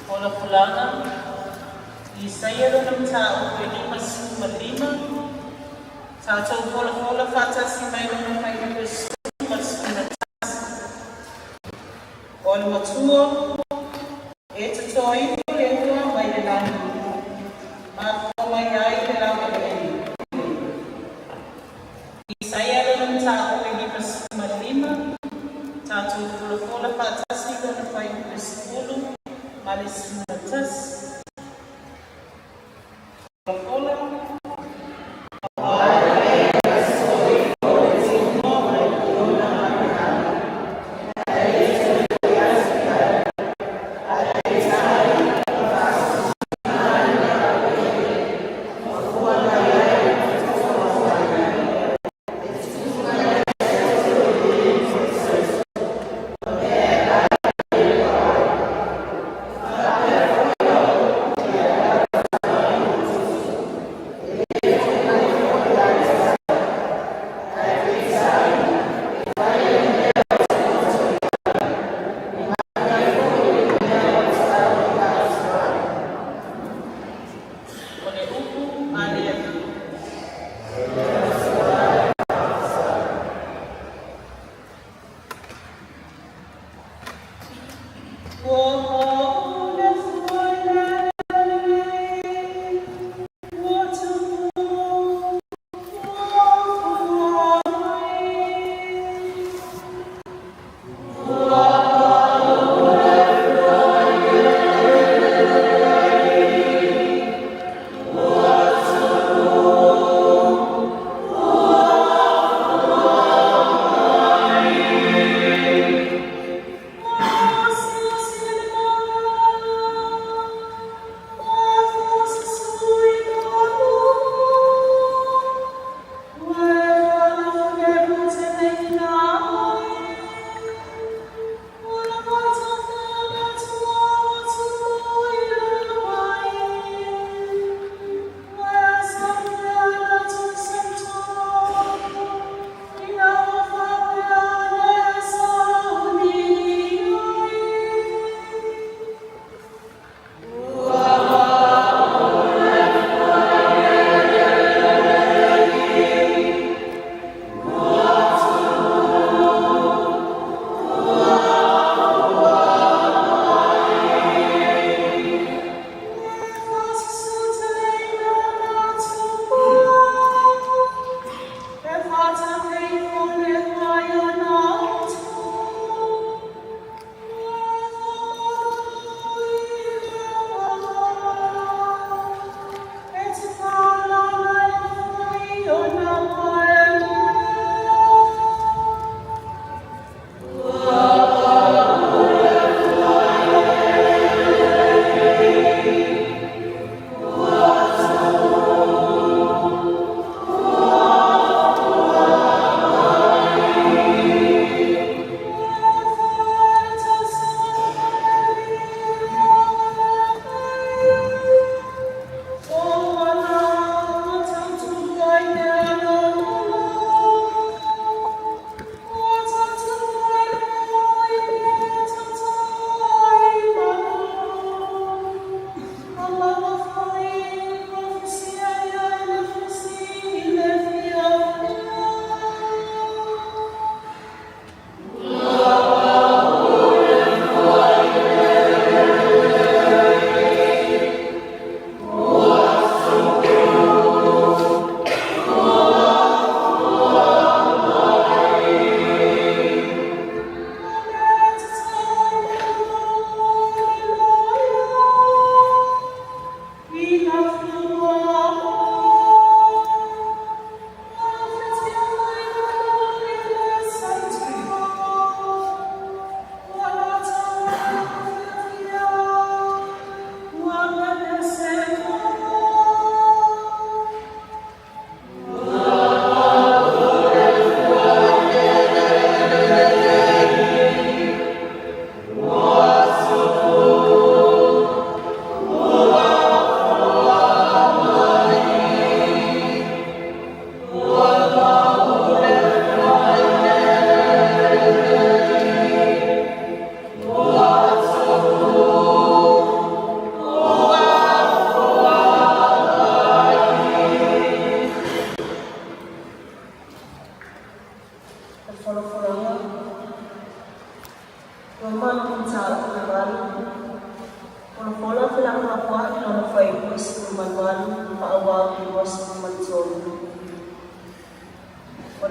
Folafolaga, Isaia lona Mataupu e 55, tatou folafola faatasi mai lona fuaiupu e 10 ma le 11. O le Matua, e totoina le ua mai le lagi, mafua mai ai le laueleele. Isaia lona Mataupu e 55, tatou folafola faatasi lona fuaiupu e 10 ma le 11. Folafola.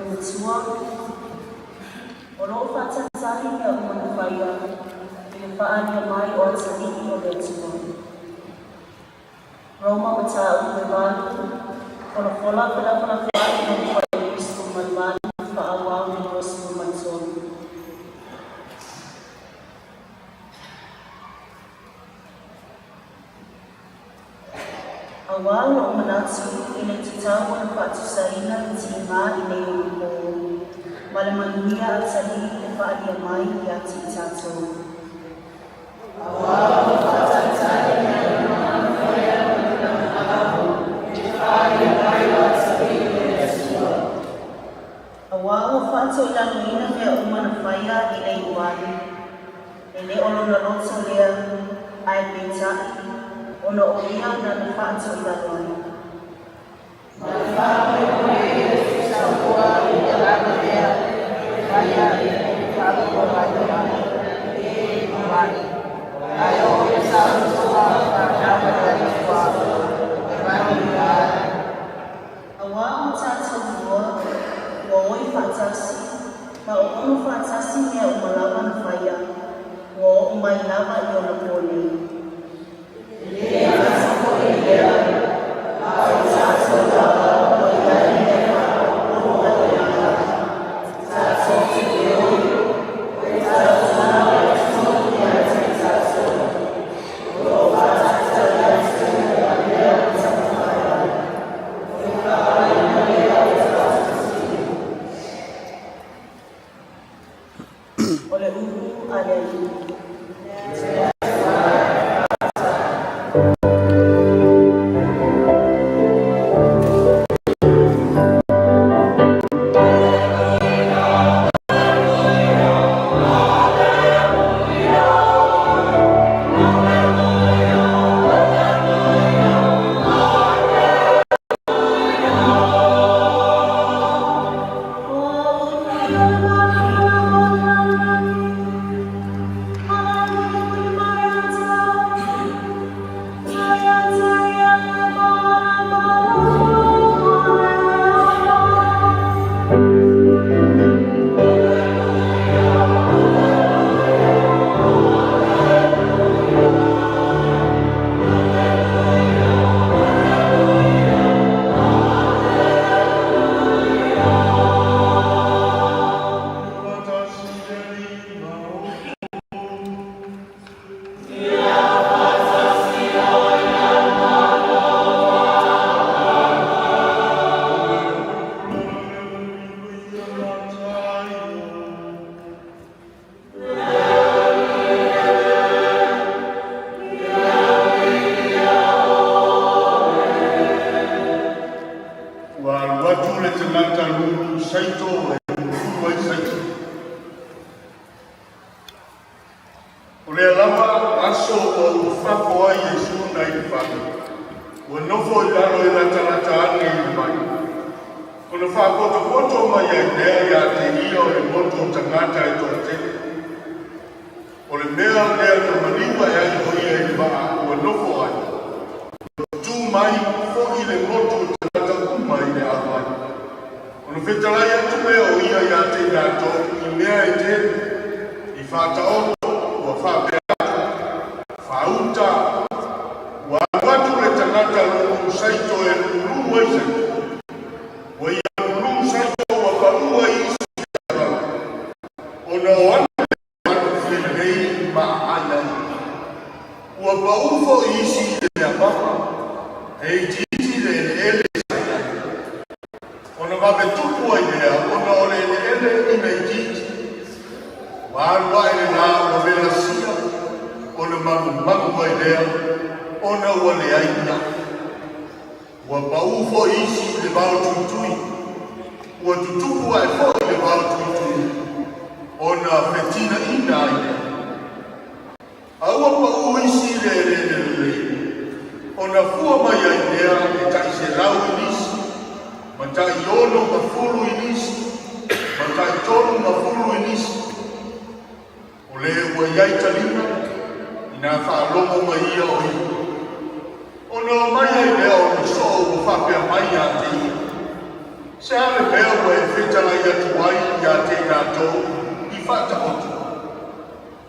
Le Matua, o lo o faatalitali mea uma na faia i le faaalia mai o atalii o le Atua. Roma Mataupu e 8, Folafola felafolafoai lona fuaiupu 18 faaauau i le 23. Auā lo'u manatu e le tatau ona faatusaina le tiga i nei ona pō, ma le manuia atalii e faaalia mai ia te i tatou. Auā ua faatoilaloina mea uma na faia i le iuali, e le o lona loto lea, ae peitai, ona o ia nana faatoilaloina. Auā o tatou loa ua oi faatasi ma oono faatasi mea uma lava na faia, ua oo mai lava i ona pō nei. O le upu a le Alii. Ua alu atu le tagata lulu saito e lulu ai saito. O lea lava aso ua ulufafo ai Iesu nai le fale, ua nofo i lalo e latalata ane i le vai. Ona faapotopoto mai ai lea iā te ia o le motu o tagata e toatele. O le mea lea na maliu ae ai o ia i le vaa ua nofo ai, ua tutū mai fo'i le motu o tagata uma i le auai. Ona fetalai atu lea o ia iā te i latou i mea e tele, i faataoto ua faapea atu, Faauta, ua alu atu le tagata lulu saito e lulu ai saito. Ua ia lulu saito ua paʻu ai isi i le auala, ona o atu le manu felelei ma aai ai. Ua paʻu foi isi i le mea papa, e itiiti le eleele sa i ai. Ona vave tupu ai lea ona o le eleele ina itiiti. Ua alu ae le lā ua velasia, ona magumagu ai lea ona ua leai ni aʻa. Ua paʻu foi isi i le vao tuitui, ua tutupu ae foi le vao tuitui, ona fetinaina ai lea. A ua paʻu isi i le eleele lelei, ona fua mai ai lea e tai 100 i nisi, ma tai 60 i nisi, ma tai 30 i nisi. O le ua i ai taliga, inā faalogo mai ia o ia. Ona o mai ai lea o le soo ua faapea mai ia te ia, Se a le mea ua e fetalai atu ai ia te i latou i Faataoto.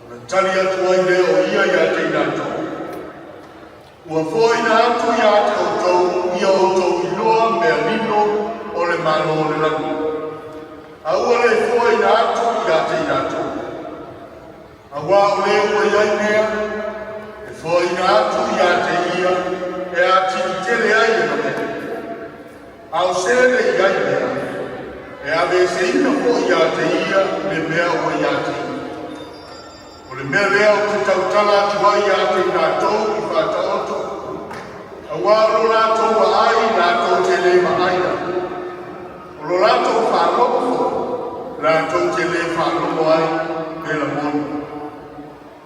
Ona tali atu ai lea o ia ia te i latou, Ua foaina atu ia te outou ia outou iloa mea lilo o le Malo o le lagi, a ua le foaina atu ia te i latou. Auā o le ua i ai mea, e foaina atu ia te ia e atili tele ai le lagona. A o se e le i ai mea, e aveeseina foi ia te ia le mea ua ia te ia. O le mea lea ou te tautala atu ai ia te i latou i Faataoto, auā o lo latou vaai latou te le vaai ai, o lo latou faalogo foi latou te le faalogo ai pe lagona.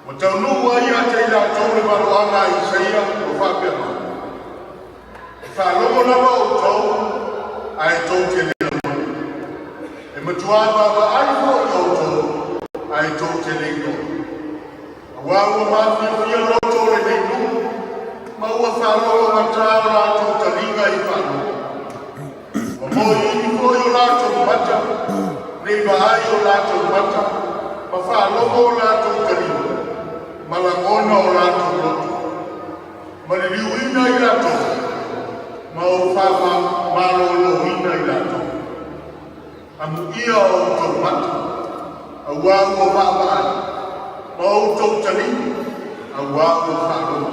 Ua taunuu ai ia te i latou le valoaga a Isaia ua faapea mai, E faalogo lava outou ae tou te le lagona. E matua vaavaai foi outou ae tou te le iloa. Auā ua mafiafia loto o lenei nuu, ma ua faalogogata o latou taliga i faalogo. Ua moiini foi o latou mata, nei vaai o latou mata, ma faalogo o latou taliga, ma lagona o latou loto. Ma liliuina i latou, ma ou faamaloloina i latou. Amuia o outou mata, auā ua vaavaai, ma outou taliga, auā ua faalogo.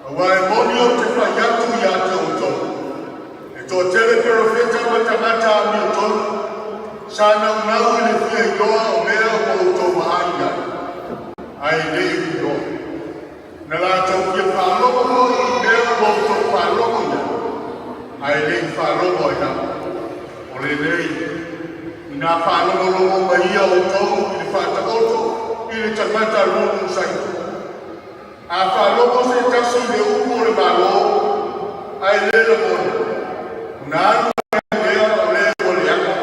Auā e moni ou te fai atu ia te outou, e toatele perofeta ma tagata amiotonu sa naunau i le fia iloa o mea ua outou vaai i ai, ae le i iloa. Na latou fia faalogo foi i mea ua outou faalogo i ai, ae le i faalogo ai lava. O lenei, inā faalogologo mai ia outou i le Faataoto i le tagata lulu saito. A faalogo se tasi i le upu o le Malo ae le lagona, ona alu ai lea o le ua leaga,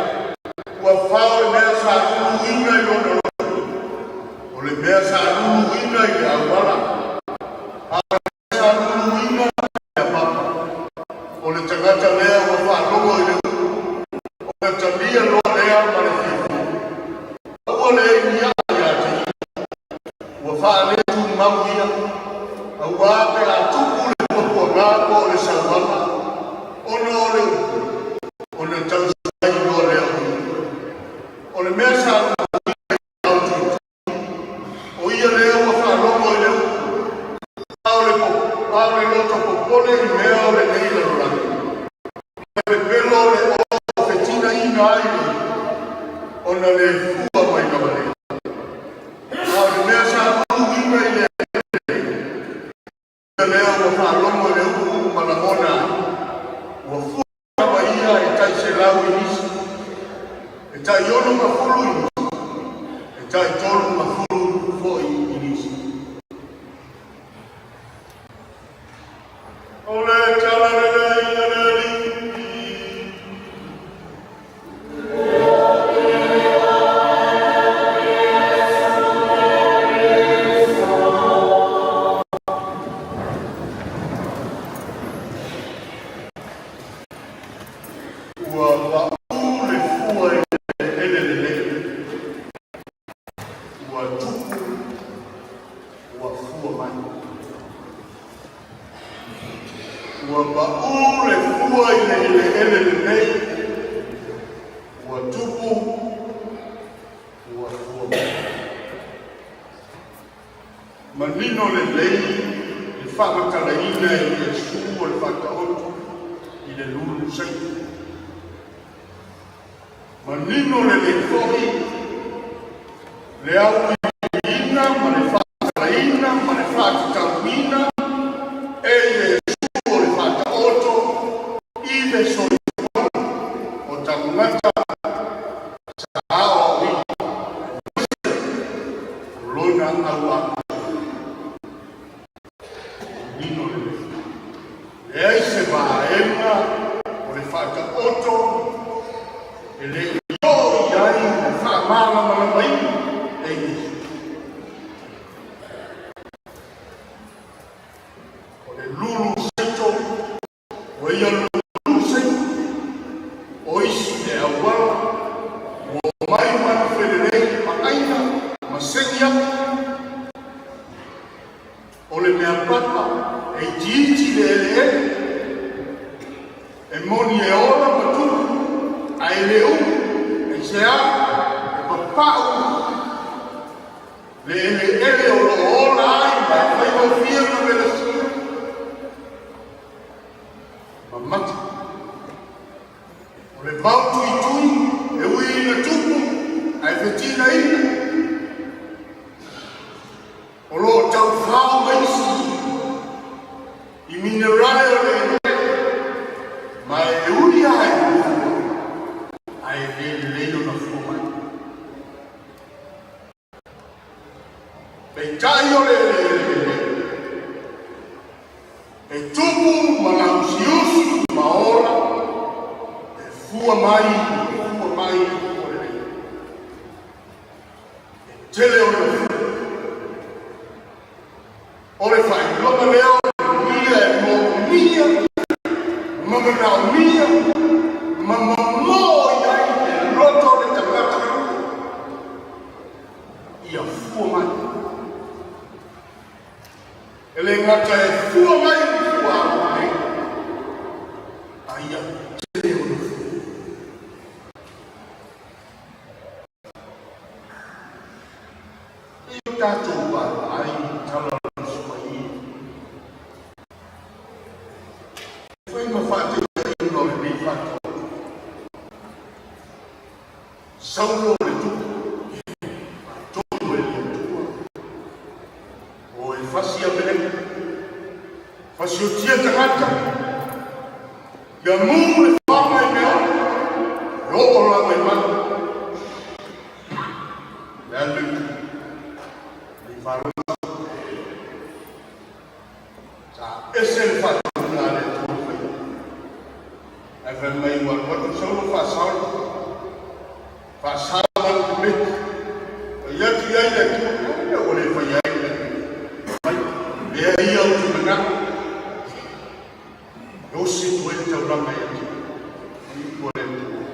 ua fao le mea sa luluina i lona loto. O le mea sa luluina i le auala, a o le mea sa luluina i le apapa, o le tagata lea ua faalogo i le upu, ona talia loa lea ma le fiafia. A ua leai ni a'a ia te ia, ua faaletumau ia, auā pe a tupu le puapuaga po o le sauaga, ona o le upu, ona tausi ai loa lea o ia. O le mea sa luluina i le autuitui, o ia lea ua faalogo i le upu, a o le, a o le loto popole i mea o lenei lalolagi, ma le pepelo o le oa ua fetinaina ai le upu, ona le fua mai lava lea. A o le mea sa luluina i le ia lea ua faalogo i le upu ma lagona ai, ua fua lava ia e tai 100 i nisi, e tai 60 i nisi, e tai 30 foi i nisi. O le tala lelei a le Alii. Ua paʻu le fua i le eleele lelei, ua tupu, ua fua mai. Ua paʻu le fua i le eleele lelei, ua tupu, ua fua mai. Manino lelei le faamatalaina e Iesu o le Faataoto i le lulu saito. Manino lelei foi le auiliiliina ma le faamatalaina ma le faatatauina e Iesu o le Faataoto i le soifuaga o tagata sa aoaoina aemaise o lona auapuapu. Manino lelei. Leai se vaega o le Faataoto e le i oo i ai le faamalamalamaina e Iesu. ola ma tupu, ae le umi, aisea? E papa'u le eleele o lo o ola ai ma e faigofie ona velasia ma mate. O le vao tuitui e ui ina tupu ae fetinaina. O lo o taufao ma isi i minerale o le eleele ma e ui lava i le fua ae le lelei ona fua mai. Peitai o le eleele lelei e tupu ma lausiusi ma ola, e fua mai, e fua mai i fua lelei. E tele ona fua. O le faailoga lea o le manuia e moomia ma manaomia ma momoo i ai le loto o le tagata ia fua mai. E le gata e fua mai i fua aulelei, a ia tele ona fua. E i o tatou vaavaai i tala o le Tusi Paia, e fai ma faataitaiga o lenei faataotoga. Saulo o le tupu, faatonu e le Atua, o e fasi Ameleka, fasiotia tagata, ia mū le faga i mea e oo lava i manu. Le alu i falosi. Sa ese le faatonuga a le Atua faia. Ae fai mai ua alu atu Saulo faasao faasao manu te meti. Fai atu i ai le Atua, ai mea ua le faia ai le mai. Lea ia ou te manao. E osi atu ai le taulaga ia te oe, ua le Atua.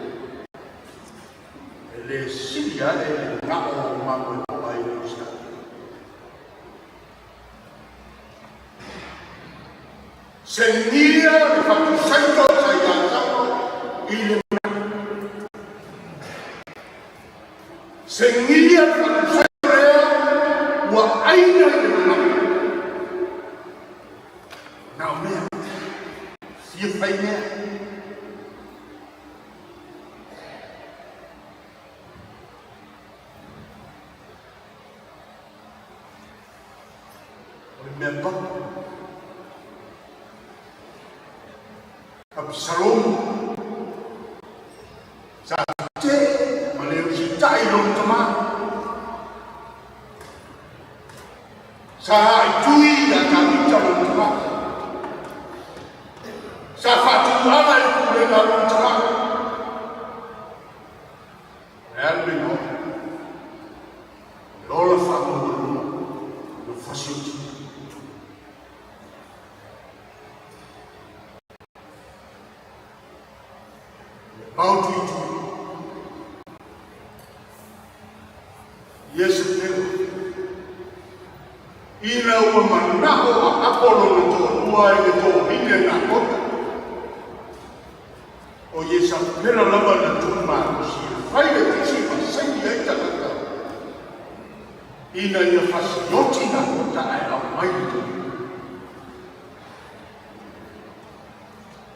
E le sili ae le manao o mamoe ai le Usitaia. Segia le fatusaito sa ia Saulo i le manao. Segia le fatusaito lea ua aina i le manao. Manao mea, fia fai mea. O le mea papa. Abisalomu sa tetee ma le usitai i lona tamā. Sa haaitui ia Tavita lona tamā. Sa faatumuaga i le pulega a lona tamā. O le alu le igoa, o le ola faamaualuluga o fasioti. Le pao tuitui. Iesepela. Ina ua manao a apo lona toalua i le toahine Napota, o Iesapela lava na tumalosi e fai le kisi ma saini ai tagata ina ia fasioti Napota ae aumai le toalua.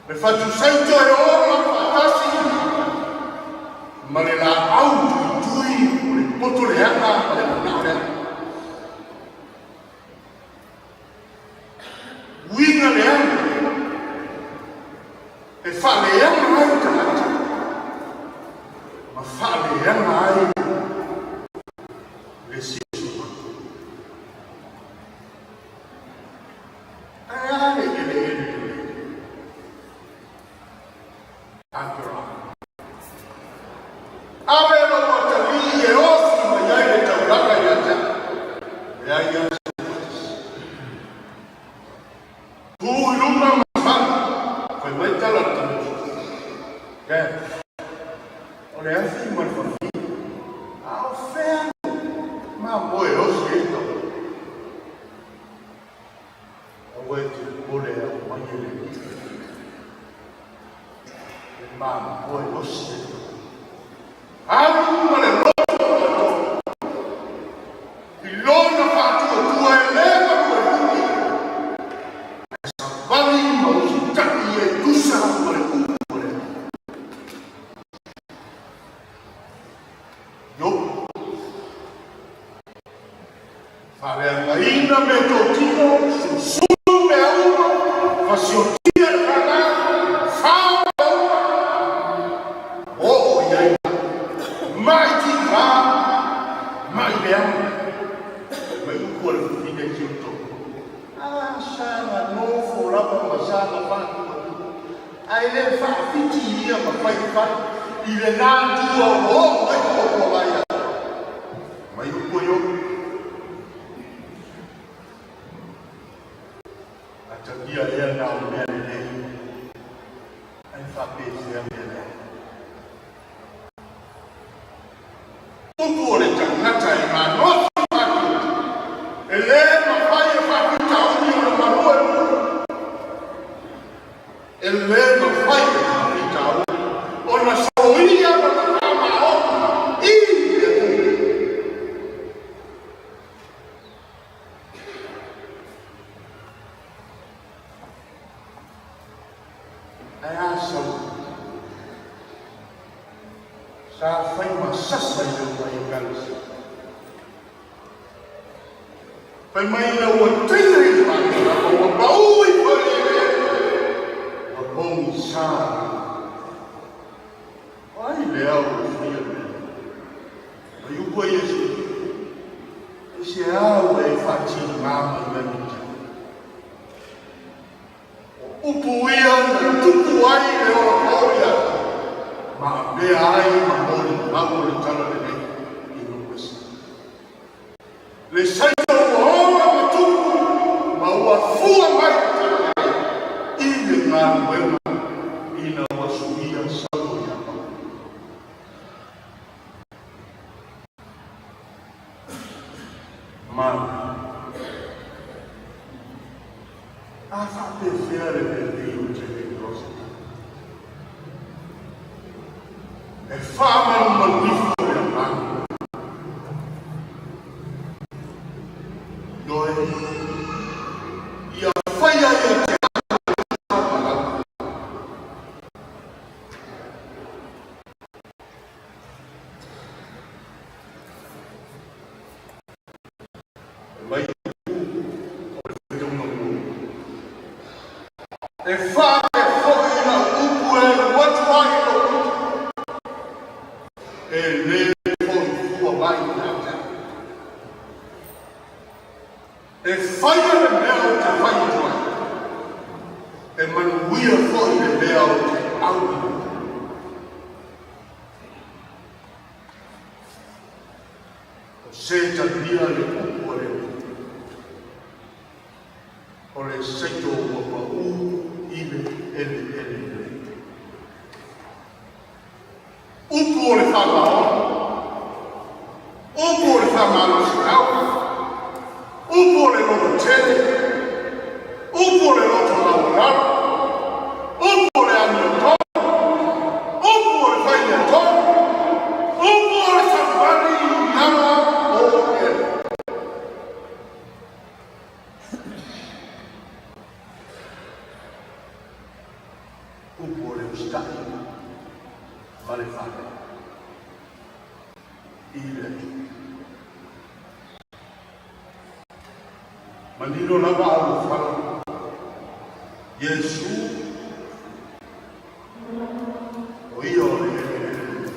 Le fatusaito e ola faatasi ma le laau tuitui o le poto leaga ma le manao leaga. Uiga leaga e faaleaga ai tagata ma faaleaga ai le siosiomaga. Ae a le eleele lelei? Abraham. Ave lou atalii e ofi mai ai le taulaga ia te au. Leai lava se faatasi. Tu i luga ma fana, fai mai tala le tamaitiiti. Dad, o le afi ma le fafine, a o fea mamoe e osi ai le taulaga? Aua e te popole e aumai e le Alii le mamoe osi e le Alu ma le loto i lona faatuatua e le maluelue, ae savali ma usitai e tusa ma le upu a le Atua. Iopu, faaleagaina meatotino, susulu mea uma, fasiotia le fanau, fao mea uma, oo i ai mai tiva, mai leaga, mai upu a le fafine i si o tolu. Ah, saga nofo lava ma saga faatuatua, ae le faafiti ia ma faifai i lena tua ua oo ai ua vai atu. Mai upu e Iopu. Atagia ea na o mea lelei, ae faapefea mea leaga. Upu o le tagata e manofi faatuatua, e le mafai e faafitauli ona maluelue. E le mafai e faafitauli ona soia lona faamaoni i le Atua. Ae a sau? Sa fai ma sasa i le uma Ekalesia. Fai mai ina ua taia i le faamalama ua pau i fale ua pogisa. O ai lea ua faia le mea? Mai upu a Iesu, Aisea ua e faatiga mai ai ia te au? O upu ia na tupu ai le ola pao ia te ma avea ai ma molimau o le talalelei i nuu ese. Le saito ua ola ma tupu ma ua fua mai le talalelei i le galuega ina ua suia Saulo ia Paulo. Mana. A faapefea le lelei o te le iloa se tala? E faamalumalu ifo le agaga. Ioe, ia faia ia te au faamalama. Mai o le faitauga muamua. E faapea foi lau upu e alu atu ai lou upu, e le foi fua mai ia te au. E faia le mea ou te fai atu ai, e manuia foi le mea ou te au ai. O se talia le upu a le Atua, o le saito ua paū i le eleele lelei. Upu o le faamaoni, upu o le faamalosiau, upu o le loto tele, upu o le loto maualalo, upu o le amiotonu, upu o le faimeatonu, upu o le savali i ala o le Upu o le usitai ma le fale i le Atua. Manino lava alofala Iesu o ia o le eleele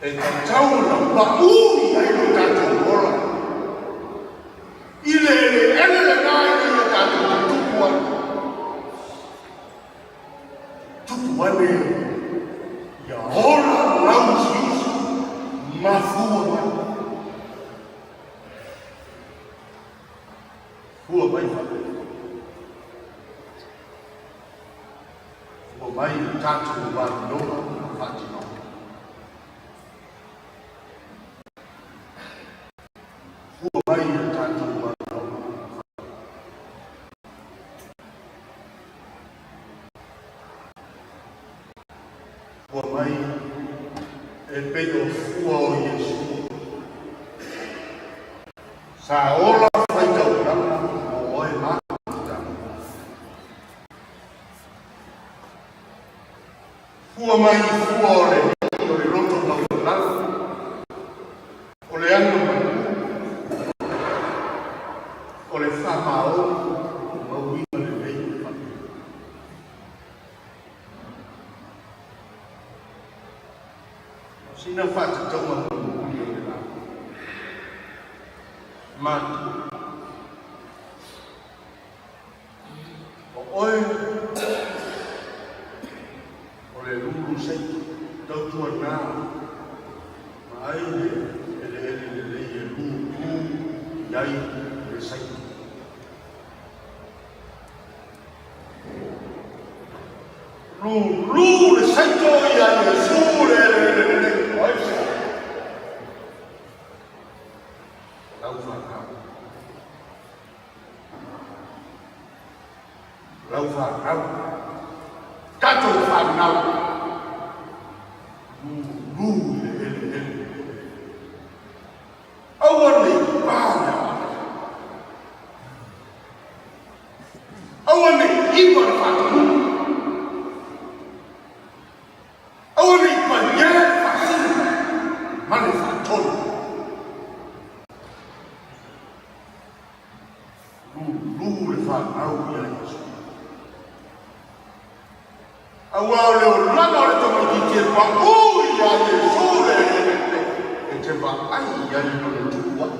e tatau ona paʻu i ai lo tatou ola i le eleele lena ina ia tatou tutupu ane. Tupu ane ia ola lauusiusi ma fua mai. Fua mai faapea. Fua mai le tatou amioga ma faatinoga. Fua mai le tatou amioga ma faatinoga. Fua mai e pei o fua o Iesu. Sa ola faitaulaga mo oe ma Fua mai i fua o le alii o le loto maualalo, o le ano malu, o le faamaoni ma uiga lelei o le faaiuga. O sina faatatauga mulimuli o le lauga matua. O oe o le lulu seito tautuana ma ai le eleele lelei e lulu i ai le saito. Lulu le saito ia Iesu le eleele lelei. O ai se lau fanau. Lau fanau, tatou fanau, lulu i le eleele. Aua ne i pa le aoga. Aua ne i iwa le faatamumu. Aua ne i paia le faasino ma le faatonu. Lulu le fanau ia Iesu. Aua o le olaga o le tamaitiiti e paʻu ia Iesu le eleele e te vaai i ai lona tupu ai.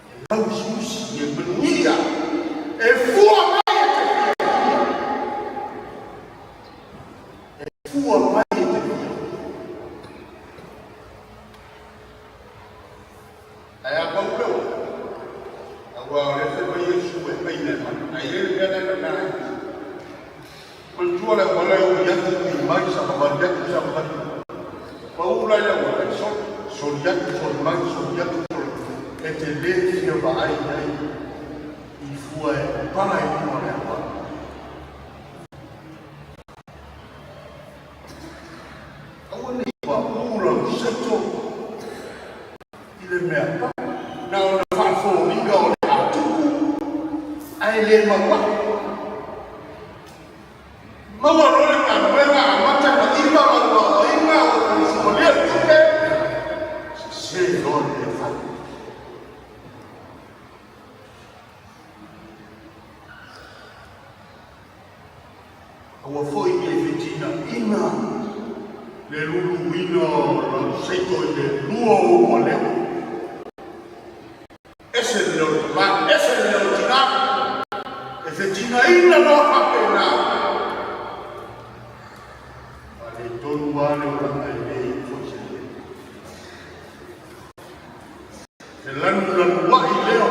E lausiusi e manuia, e fua mai e te fiafia. E fua mai e te fiafia. Ae a pau leo, aua o lea fai mai Iesu e fai le mana, ae i ai le mea lea na na ai. Manatua le auala e ui atu, ui mai, savavali atu, savavali mai. Pau la i le auala, e soli, soli atu, soli mai, soli atu, soli mai. E te le fia vaai i ai i fua e pala i luma o le auala. Aua ne i paʻu lau saito i le mea pau. Na ona faafoliga o le atupu ae le maua. Maua loa le galuega amata na iva lau aoaiga o ua solia le tupe, sese loa le mea fai. Aua foi ne i fetinaina le luluina o lau saito i le lua o ou aleo. Ese le leo o le tama, ese le leo o le tina, e fetinaina loa faapena. Faaletonu lava le olaga e le iu foi se leo. E lanulanuai lea.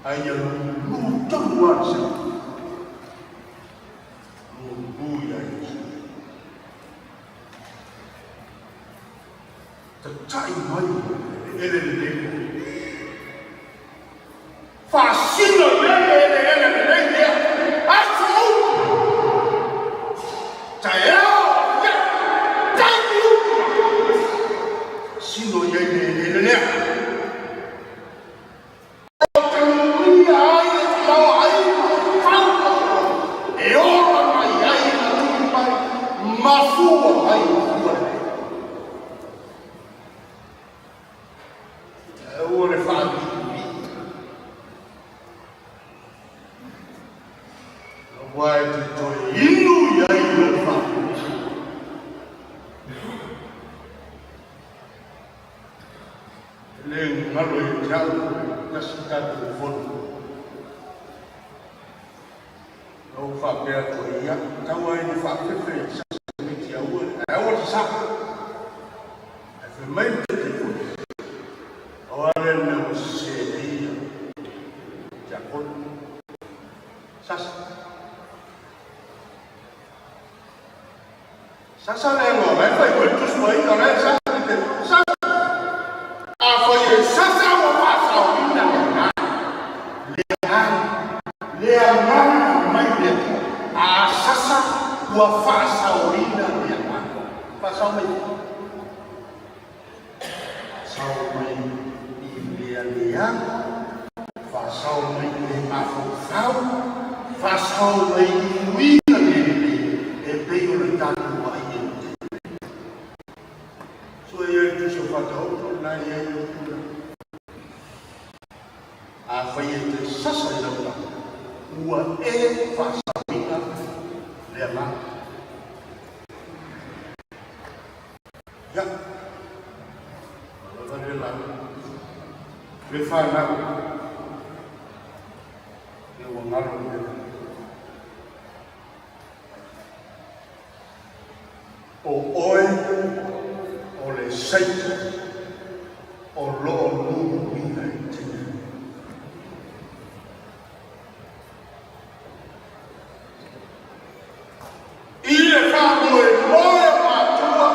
Ae ia lulu tonu lava le saito. Lulu ia Iesu. Tatai mai le eleele lelei mo oe. Faasino i ai le eleele lelei lea. Aso uma. Taeao, afiafi, taimi uma. Faasino i ai le eleele lea. O tanuia ai le tamaoaiga o fau e ola mai ai ma tupu mai ma fua mai i fua lelei. Aua le faaviivii. Aua e te toe inu i ai lou faamuamua. E le galo ia te au tasi tatou fono. Na ou faapea atu ai, ia, tau ai ina faafefe i sasa miti aua, ae aua le sasa. Ae fai mai le Taitaifono, o a lea le mea ua sese ai ia tiakono. Sasa. Sasa le aloa, la e fai koe tusi mai, o la e sasa le te, sasa. A fai e sasa ua faasaoina lena, leai, leai. Le agaga mai le Atua. A sasa ua faasaoina le agaga. Faasao mai fea? Faasao mai i mea leaga, faasao mai i le mafaufau, faasao mai i uiga le lelei e pei ona tatou vaai ai i le taimi nei. So e i ai le Tusi o Faataoto lena e i ai le upu lena. Afai e te sasa i lau lagi, ua e faasaoina le agaga. Ia, lava le lagi, le fanau, le ua galo le mea. O oe o le saito o lo o luluina i tina. I le faamoemoe o matua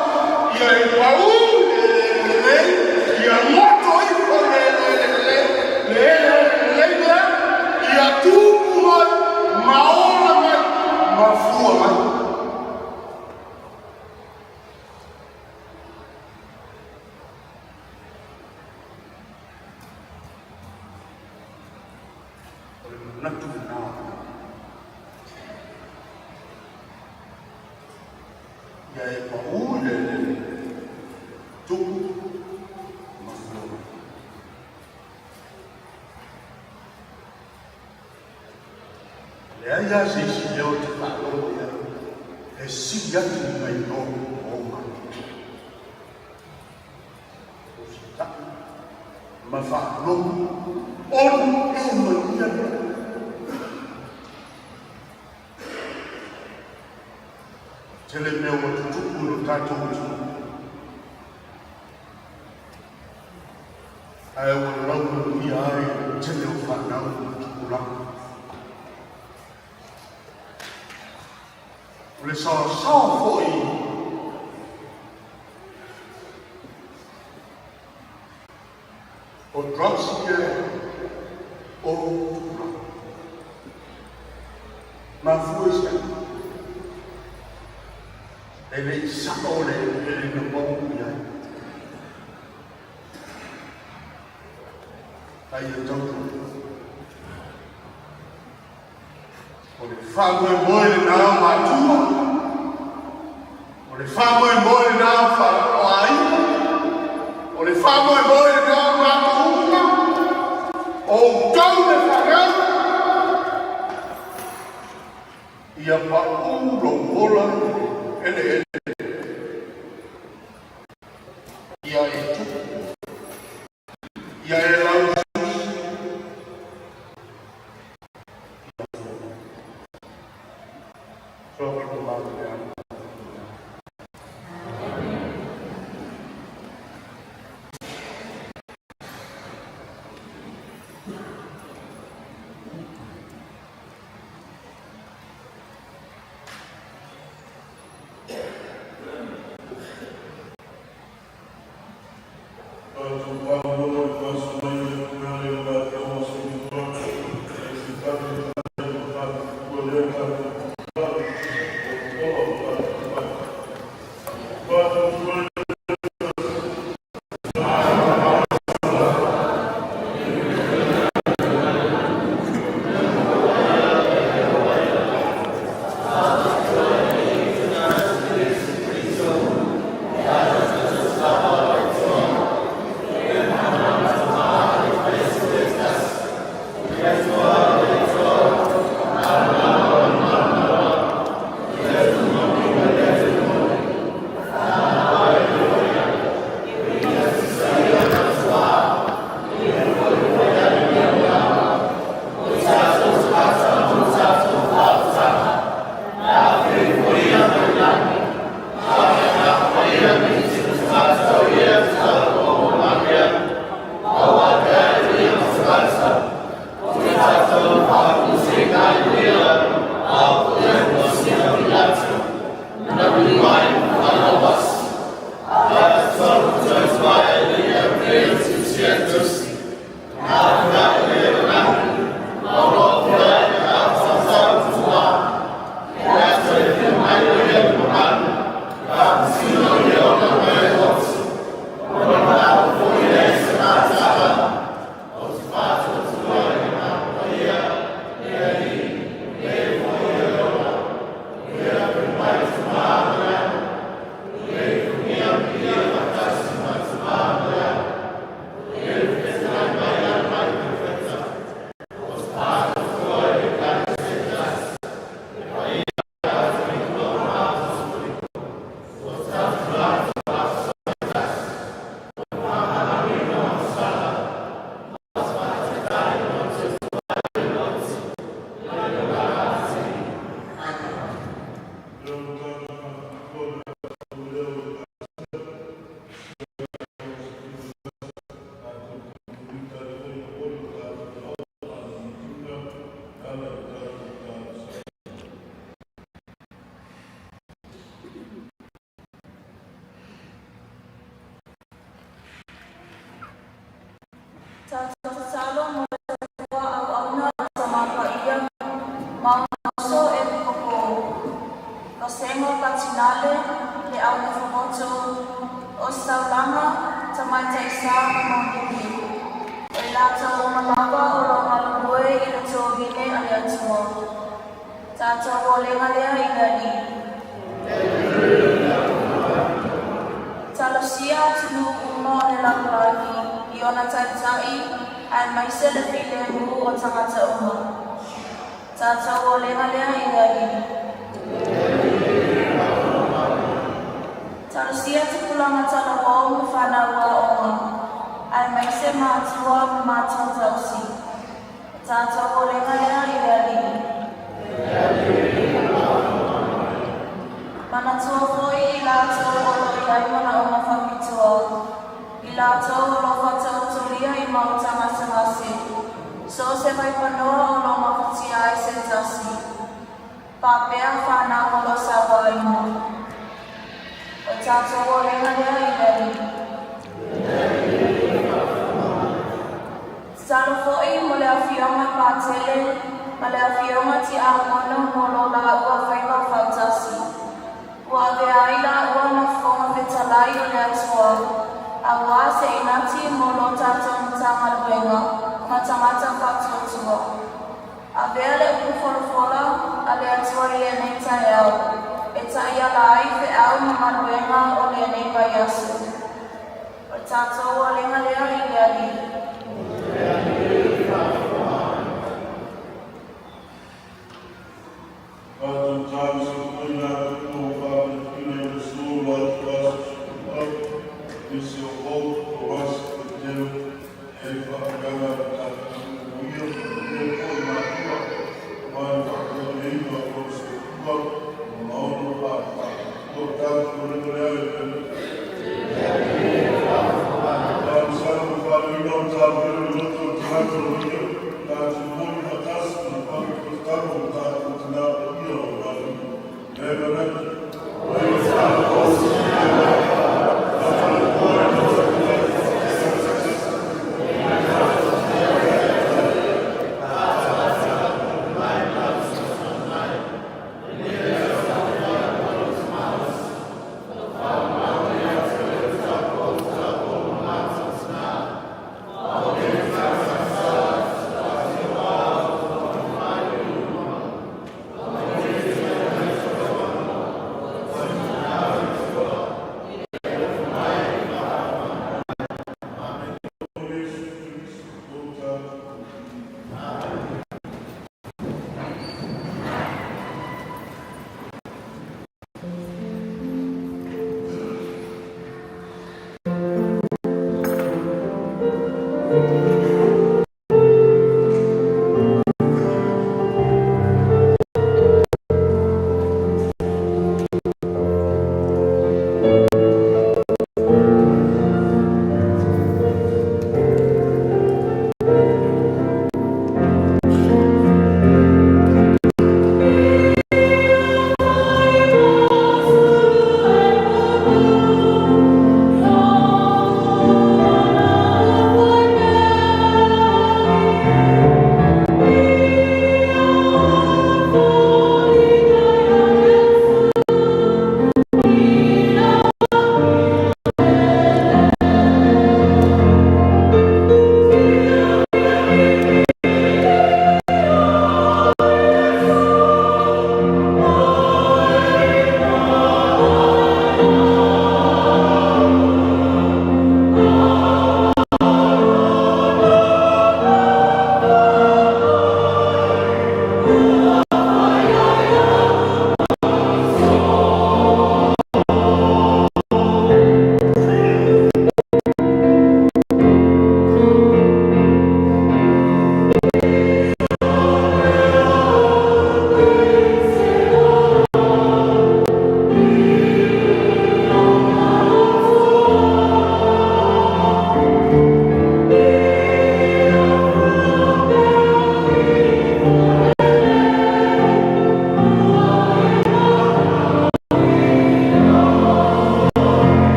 ia e pau le lelei, ia goto ifo le lelei, le lelei lea, ia tupu mai ma ola mai ma fua mai. O le manatu lena. Ia e pau i le eleele, tupu ma fua mai. Leai lava se isi mea ou te faalogo i ai e sili atu nai lo o matou. Ositaʻi ma faalogo ona e manuia le tele mea ua tutupu i lo tatou atunuu. Ae ua laumanuia ai le tele o fanau ma tupulaga. O le saoasaoa foi o drugs ia o tupulaga. Mafua i se aha? E le i sao le eleele na pau i ai. A ia tautua. O le faamoemoe lena o matua, o le faamoemoe lena o aiga, o le faamoemoe lena o matou uma, o outou le fanau, ia paʻu lou ola i le eleele. Ia e tupu, ia e laususi, ia fua mai. Soa ko mātou le ana. Katinale, le au nofomoto, ositaulaga, tamaitaisā ma mauliuli. O i latou uma lava o lo o galulue i le tovine a le Atua. Tatou olega lea i le Alii. Talosia atunuu uma o le lalolagi i ona taitai aemaise le filemu o tagata uma. Tatou olega lea i le Alii. Talosia tupulaga talavou ma fanau aoga, aemaise matua ma matua tausi. Tatou olega lea i le Alii. Manatua foi i latou o lo o i ai manaoga faapitoa, i latou o lo o faataotolia i maota gasegase, so o se vaipanoa o lo o mafatia ai se tasi, faapea fanau o lo o sauaina. O tatou olega lea i le Alii. Tatalo foi mo le afioga Patele ma le afioga Tiakono mo lo laua faiva fautasi. Ua avea ai laua ma fofoga fetalai o le Atua, auā se inati mo lo tatou Matagaluega ma tagata faatuatua. Avea le upu folafola a le Atua i lenei taeao, e taiala ai feau ma galuega o lenei vaiaso. O tatou olega lea i le Alii. Tatou talosia foi latou ua faamalosiina i le aso o latou aso soifua, nisi o Hope, Russ, Petero, e faapea le tatou ia manuia foi matua, ma le faatautaia o lou soifua ma ona faatafatua. Tatou olega lea i le Alii. Talosaga ma faaleoina o le talavelo i loto.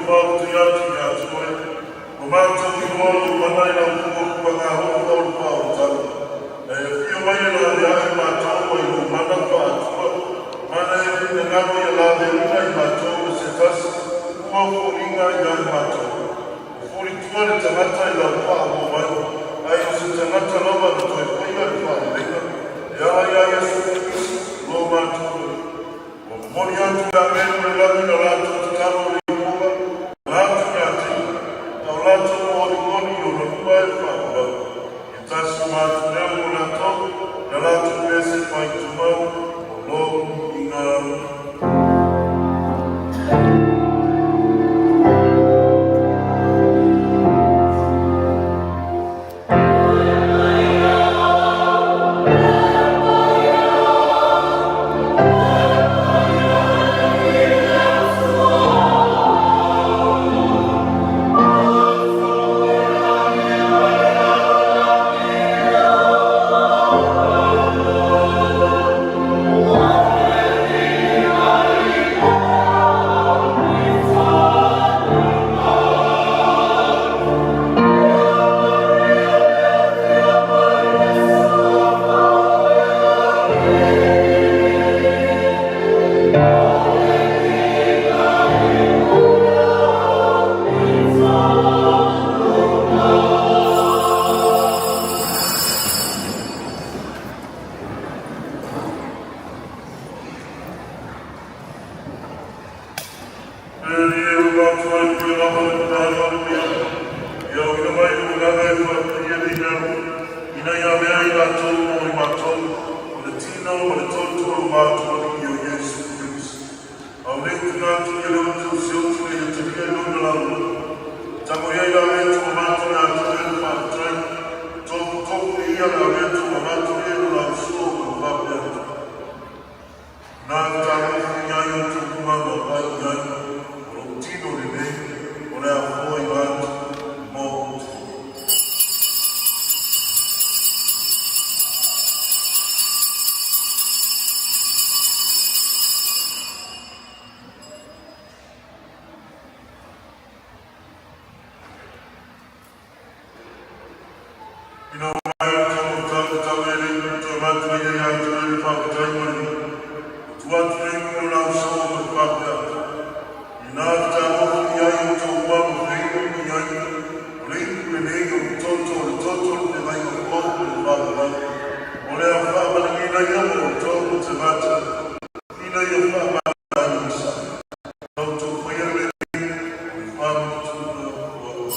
Faafetai atu ia te oe, ua matou iloa lou mana i lau fuafuaga alofa o le faaolataga. Na e afio mai e laveai matou mai lou mana faa-Atua, ma na e finagalo ia laveaina i matou ma se tasi ua foliga ia i matou. Ua fulitua le tagata i lau faamoa mai, ae o se tagata lava na toe faia le faaleleiga, e ala ia Iesu Keriso lo matou Alii. Ua momoli atu le agelu o le lagi na latou tatalo le ifoga na atu ia te ia, a o latou molimoli i ona luma e faavavau. E tasi ma atu lea mo latou, na latou pese faituma o lou viiga. Na talofi ai o tupuna ma pai ai, o lou tino lenei, o le a foai atu mo outou. Ina ua maea ona taumafataga tau e le toe avatu ai ia te oe le faafetai ma le viiga, ua tuu atu le iu o lausoa ma le faapea atu, Ina fetalofi i ai outou ma feinu i ai, o le ipu lenei o le toto o le toto o le feagaiga fou ma le faavavau, o le a faamalagiina ia mo outou ma tagata, ina ia faamagalo i sa. La outou faia le mea lenei, o le faamanatuina o au.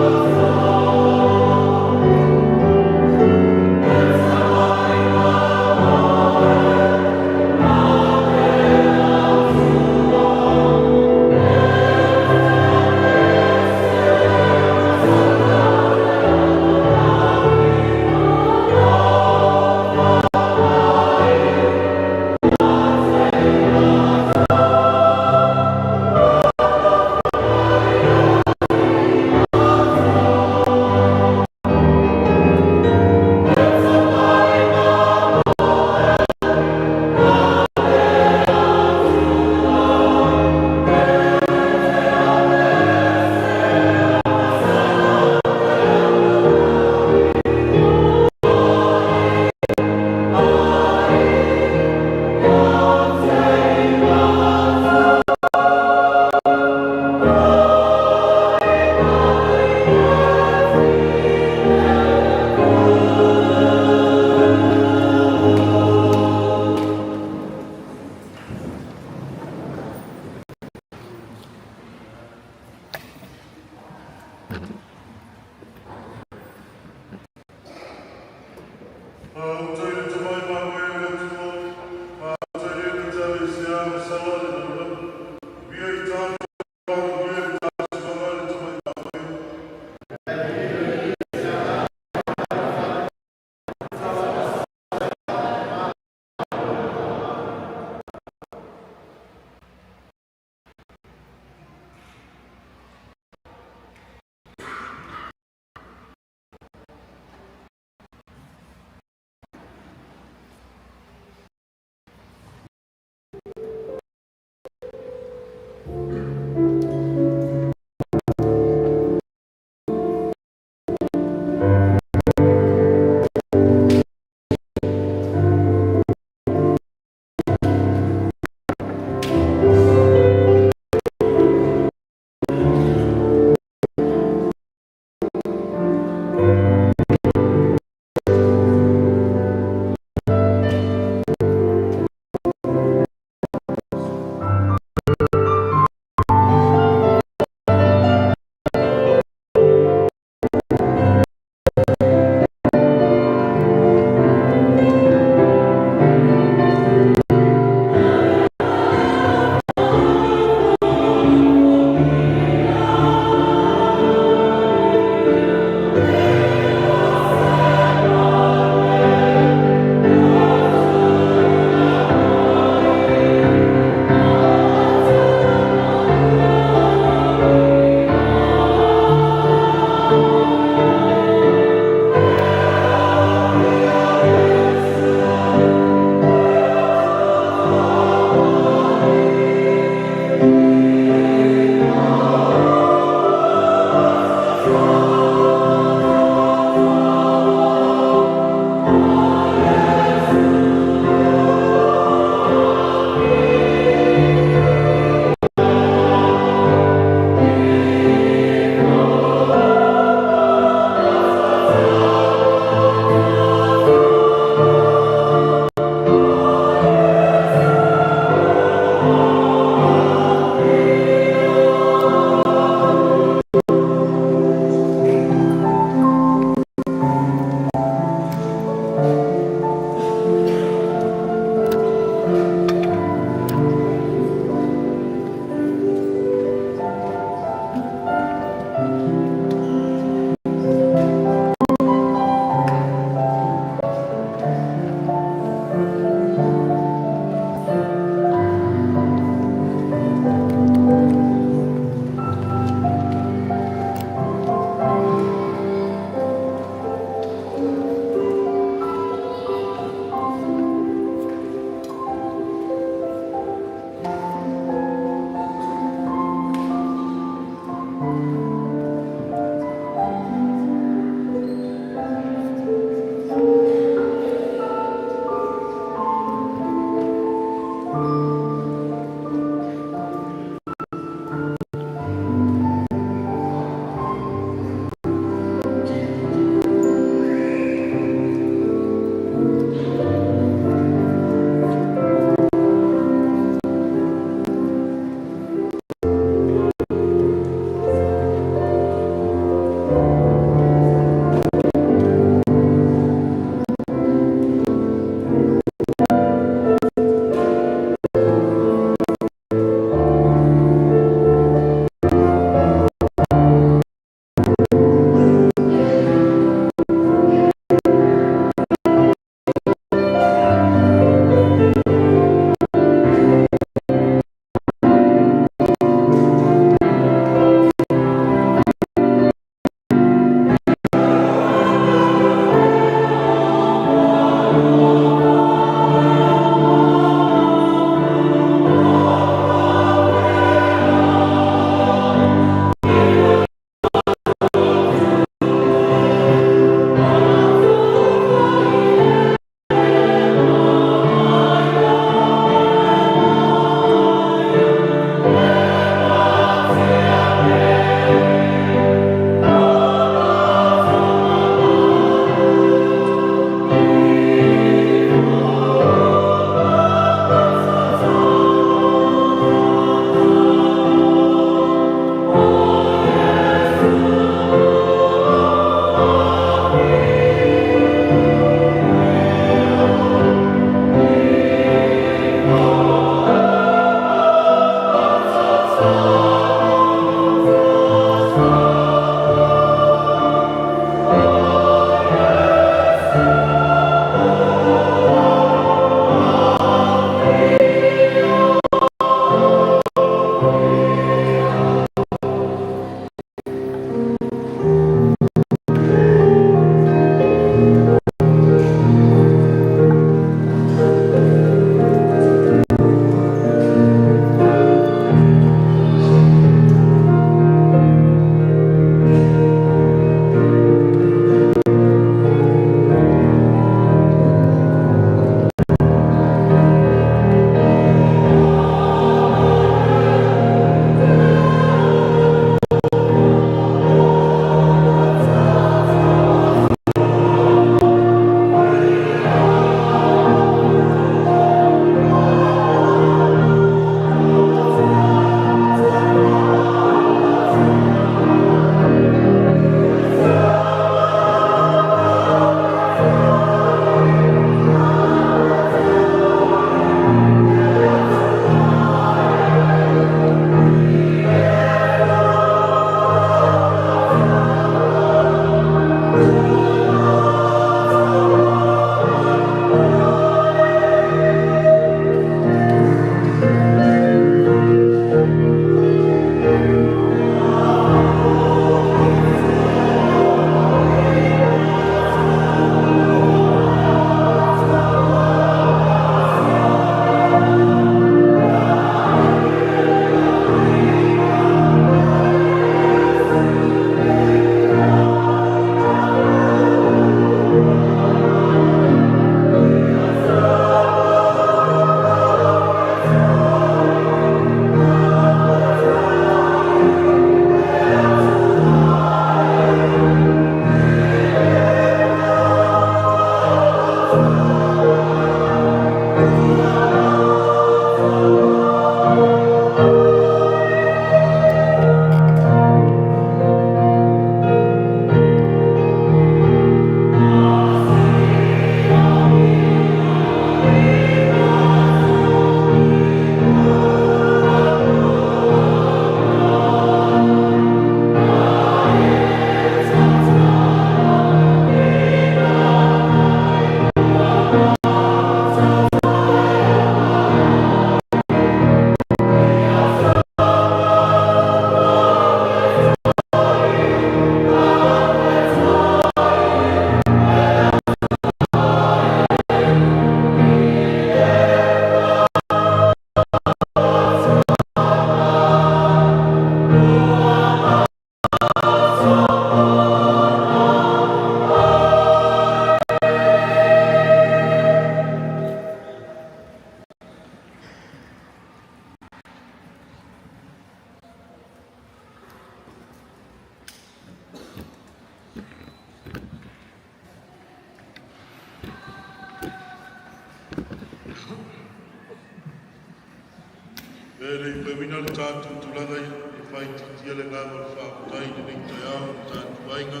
E le i faaiuina le tatou tulaga e faaitiitia le agaga o le faafetai i lenei taeao i le tatou aiga,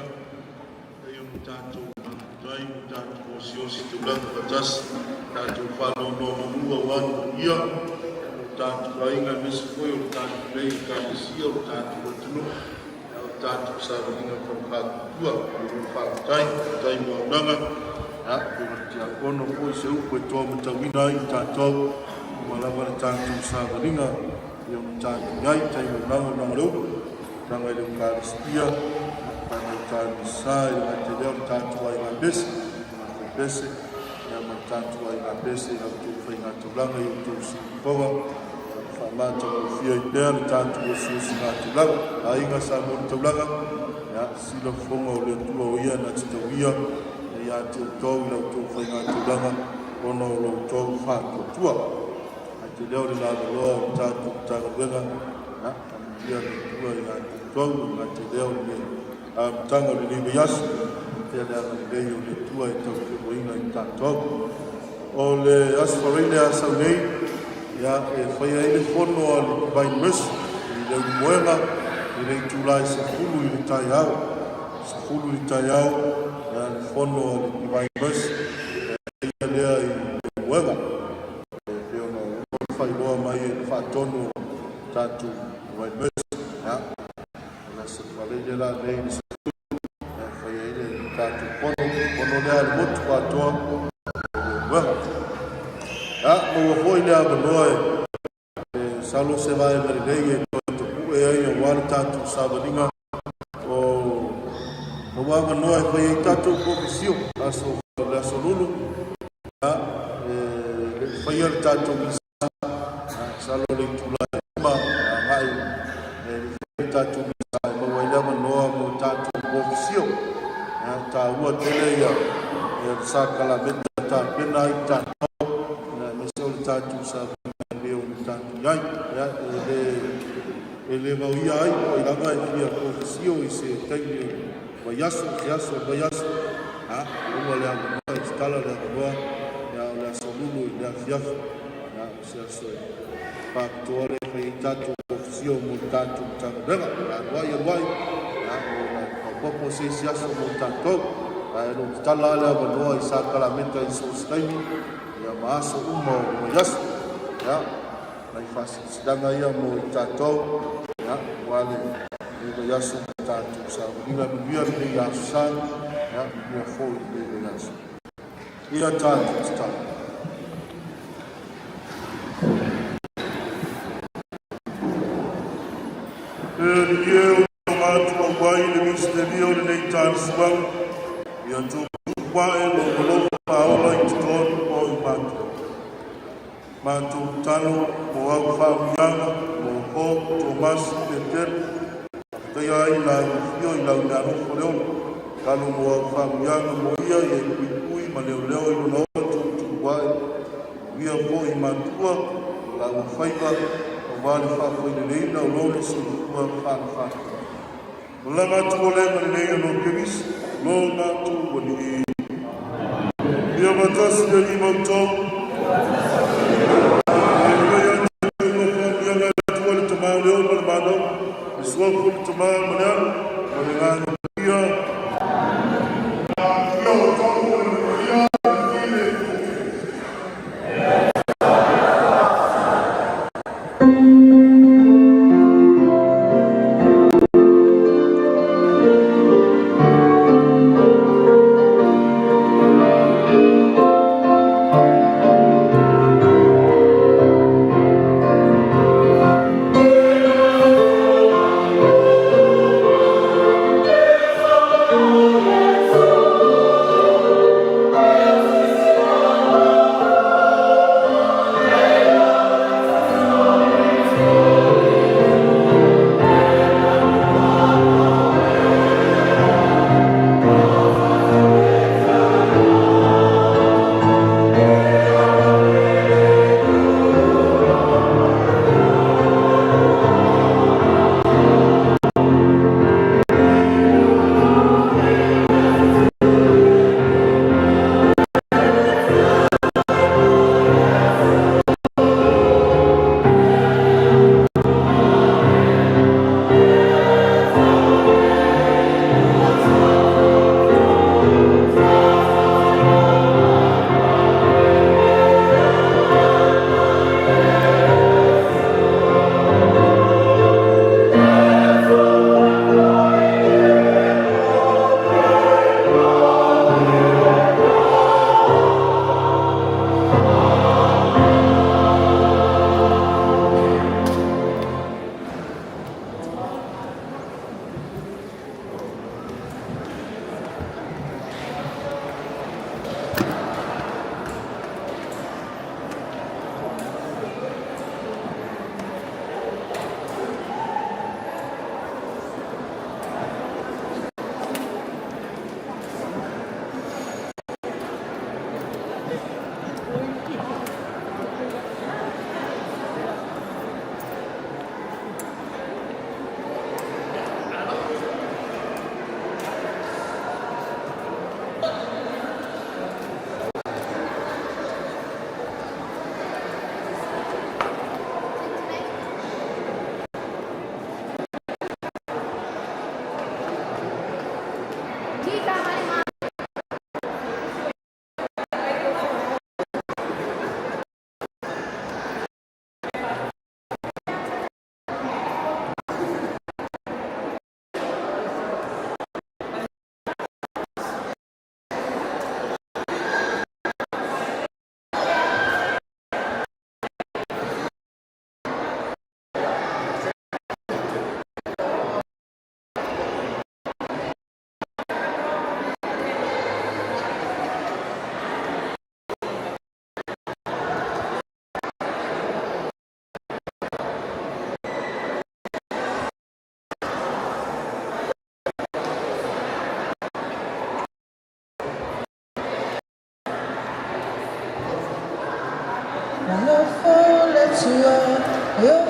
e ona tatou mafutai ma tatou osiosi taulaga faatasi, tatou faanonomanu aua ni manuia o tatou aiga, aemaise foi o le tatou nei Ekalesia, o le tatou atunuu, o le tatou savaliga faufaatuatua. Malo faafetai, faafetai mo auaunaga. Ia, pei o le tiakono foi se upu e toa matauina ai i tatou ua lava le tatou savaliga e ono tatou i ai, tai auaunaga o naga le upu, taga i le Eukaristia, taga i Tanisa, i le gata i lea o le tatou aiga pese, matou pese, ia ma le tatou aiga pese i la outou faiga taulaga i outou siufofoga, faamatagofie ai pea le tatou osiosiga tulaga. Aiga Samoa le taulaga, ia, sila fofoga o le Atua o ia na te tauia ia te outou i la outou faiga taulaga ona o lo outou faatuatua. Ae te lea o le lavaloa o le tatou Matagaluega, ia, faamanuia le Atua ia te outou, e gata i lea o le amataga o lenei vaiaso, pea le agalelei o le Atua e taufeluaina i tatou. O le Aso Faraile a sau nei, ia, e faia ai le fono a le Divine Mercy i le Ulumoega i le itula e 10 i le taeao. 10 i le taeao, ia, le fono a le Divine Mercy, e faia lea i le Ulumoega. E pei ona faailoa mai e le faatonu o tatou Divine Mercy. Ia, o le Aso Faraile la nei le 10, ia, faia ai le tatou fono, fono lea a le motu atoa o le Ulumoega. Ia, maua foi le avanoa e salo se vaega lelei e toe tapue ai aua le tatou savaliga o maua avanoa e fai ai tatou kofisio aso le aso lulu. Ia, e le i faia le tatou misa, salo le itula e 5 agai e le i faia le tatou misa e maua ai le avanoa mo tatou kofisio. Ia, taua tele ia le sakalameta tapena ai tatou, aemaise o le tatou savaliga e pei ona tatou i ai. Ia, e le vaoia ai o ai lava e fia kofisio i se taimi o vaiaso, se aso o le vaiaso, a maua le avanoa e tatala le avanoa, ia, o le aso lulu i le afiafi, ia, o se aso e faapitoa le fai ai tatou kofisio mo le tatou Matagaluega. Alu ai, alu ai, ia, o le faaopoopo se isi aso mo tatou. Ae o lo o tatala le avanoa i sakalameta i so o se taimi, ia, ma aso uma o le vaiaso. Ia, nai faasilasilaga ia mo i tatou, ia, aua lenei vaiaso ma tatou savaliga. Manuia lenei aso sa, ia, manuia foi lenei vaiaso. Ia tatou tatalo. E Alii e, o matou auai i le misitelio o lenei talisuaga, ia tuputupuae lou alofa faaola i totonu o i matou. Matou tatalo mo au faauiaga, mo Hope, Tomasi, Petelo, faafetaia ai lau afio i lau meaalofa le ola. Talo mo au faauiaga mo ia ia i puipui ma leoleo i lona ola tuputupuae. Manuia foi i matua, o laua faiva, aua le faafoileleina o lona soifua faalafatua. Malaga atu o le agalelei o lo Kerisi, lo matou Alii. Ia faatasi le Alii ma outou. E fai atu le faamanuiaga a le Atua le Tama o le Ona le Malo, le Suafa o le Tama ma le Alo, ma le Agaga Paia. Ia outou o le manuia i le Atua e.